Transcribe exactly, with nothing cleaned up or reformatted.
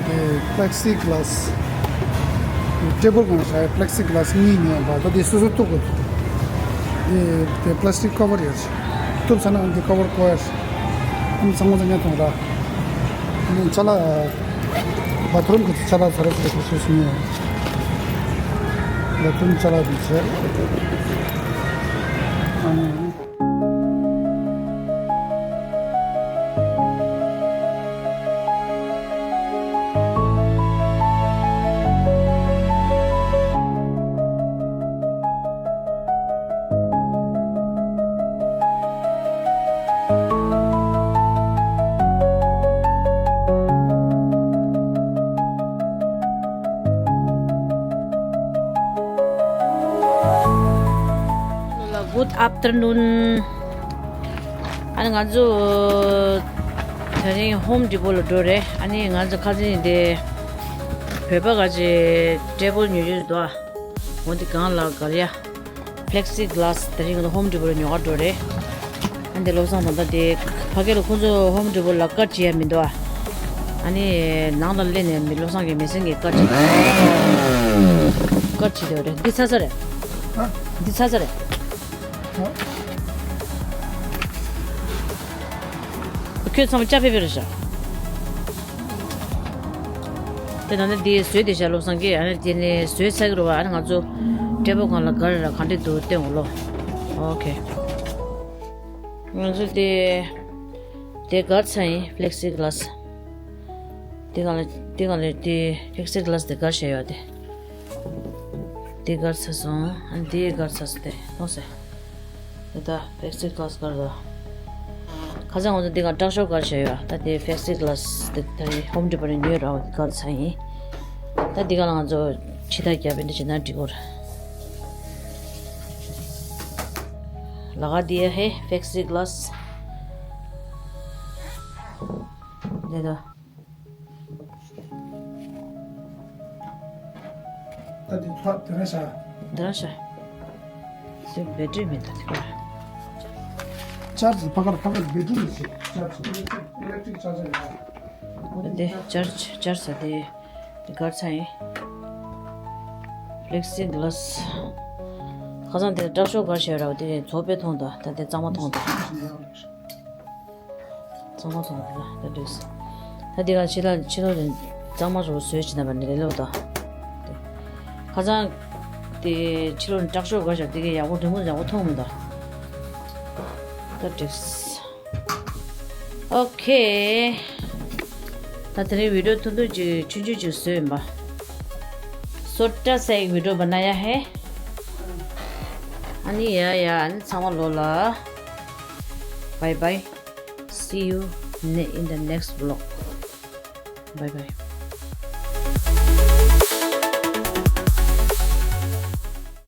དེ་པི་ལེག་སི་གི་ལཱ་སི། ཊེ་བལ་སྒང་བཞག་པི་ལེག་སི་གི་ལཱ་སི་གཉིས་ཉོས་པ། ད་དེ་སོ་སོ་གཏུབ་དགོས། དེ་དེ་པི་ལེ་སི་ཊིག་ཀ་བར་ཡོད་རེད། གཏུབ་ཚར་ན་ཨ་ནི་དེ་ཀ་བར་བཀོག་ཡ་རེད། ཨ་ནི་ཚང་མ་ཚང་ཉན་ཐོང་ར། ཨ་ནི་ཅ་ལག་བཱ་ཐི་རུམ་གི་ཅ་ལག་ཚ་ར་ཚ་ར་ཁུ་སུ་སུ་ཉོས། བཱ་ཐི་རུམ་ཅ་ལག་དེ་བྱས། ཨ་ནི། Good afternoon. ཨ་ནི་ང་ཚོ་དེ་རིང་ཧོམ་ཌི་པོ་ལ་འགྲོ་རེད། ཨ་ནི་ང་ཚོ་ཁ་སང་དེ་བོད་པ་ག་ཅིག་ཊེ་བལ་ཉོ་རྒྱུ་འདུག་འོ་འདི་གང་ལ་གར་ཡ། པི་ལེག་སི་གི་ལཱ་སི་དེ་རིང་ང་ཚོ་ཧོམ་ཌི་པོ་ལ་ཉོ་ག་འགྲོ་རེད། ཨ་འདི་བློ་བཟང་དང་ད་དེ་ཕ་གི་ལ་ཁོང་ཚོ་ཧོམ་ཌི་པོ་ལ་ཀ་ཊི་བྱེད་ཡ་མི་འདུག་ཨ་ནི་ནང་ལ་སླེབས་ནས་མི་བློ་བཟང་གི་མི་སེང་གི་ཀ་ཊི་ཀ་ཊི་བྱེད་དེ་རེད། འདི་ཚ་ཚ་རེད། འདི་ཚ་ཚ་རེད། ཁྱོད་ཚང་མ་ཅ་ཕེ་ཕེ་རེད་ཤག་དེ་ད་ནི་དེ་བཟོས་དེ་བཞག་བློ་བཟང་གིས། ཨ་ནི་དེ་ནས་བཟོས་ཚར་གི་རེད་བ། ཨ་ནི་ང་ཚོ་ཊེ་བལ་སྒང་ལ་ག་རེ་ར་ག་འདྲས་འདུག་སྟོན་འོ་ལོ། ཨོ་ཁེ། ང་ཚོ་དེ་དེ་གར་ཚར་ཡིན། པི་ལེག་སི་གི་ལཱ་སི། དེ་གང་ལ་དེ་གང་ལ་དེ་པི་ལེག་སི་གི་ལཱ་སི་དེ་གར་བྱས་ཡོད་དེ། དེ་གར་ཚར་སོང་། ཨ་ནི་དེ་གར་ཚར་སོང་སྟེ་མཐོང་སེ། དེ་ད་པི་ལེག་སི་གི་ལཱ་སི་གར་ད། ཁ་སང་ང་ཚོ་འདི་ག་དྲག་ཤོས་གར་བྱས་ཡོད། ད་དེ་པི་ལེག་སི་གི་ལཱ་སི་དེ་ད་རེས་ཧོམ་ཌི་པོ་ནས་ཉོས་ར་བ་གར་ཚར་ཡིན། ད་འདི་ག་ལ་ང་ཚོ་ཕྱི་ཐག་རྒྱབ་པའི་འདི་བྱེད་ན་འགྲིག་གོ་ར། ལ་ག་དེ་ཧེ་པི་ལེག་སི་གི་ལཱ་སི། འདི་ད། ད་འདི་ཕ་དེ་རང་བཞག་དེ་རང་བཞག་དེ་བེ་ཊི་རི་མེད་ད་དེ་ག་ཅར་ཇི་ཕ་གར་ཕ་གར་བེ་ཊི་རི་ཞིག་ཅར་ཇི་ཨི་ལེག་ཊི་རིག་ཅར་ཇར་ཡོད། འོ་དེ་ཅར་ཇི་ཅར་ཇི་དེ་དེ་གར་ཚར་ཡིན། པི་ལེག་སི་གི་ལཱ་སི། ཁ་སང་དེ་དྲག་ཤོས་གར་བྱས་ར་བ་དེ་ཚོ་པའི་མཐོང་ད། ད་དེ་གཙང་མ་མཐོང་ད། གཙང་མ་ཚང་མ་ད་འདུག་ད་འདི་ག་ཕྱི་ལ་ཕྱི་ལོགས་ནས་གཙང་མ་རུ་བཟོས་ཕྱིན་ན་པ་ནི་ལས་སླ་པོ་ད། དེ་ཁ་སང་དེ་ཕྱི་ལོགས་ནས་དྲག་ཤོས་ག་ཞག་དེ་ག་ཡག་པོ་རི་མོ་ཡག་པོ་མཐོང་མི་འདུག་ད་འགྲིག་ཨོ་ཁེ། ད་དེ་རིང་བི་ཌི་ཡོ་ཐུང་ཐུང་ཅིག་ཆུང་ཆུང་ཅིག་བཟོས་ཡིན་པ། छोटा सा एक वीडियो बनाया है। ཨ་ནི་ཡ་ཡ་ཨ་ནི་ཚང་མ་ལོ་ལ། Bye bye. See you ne- in the next vlog. Bye bye.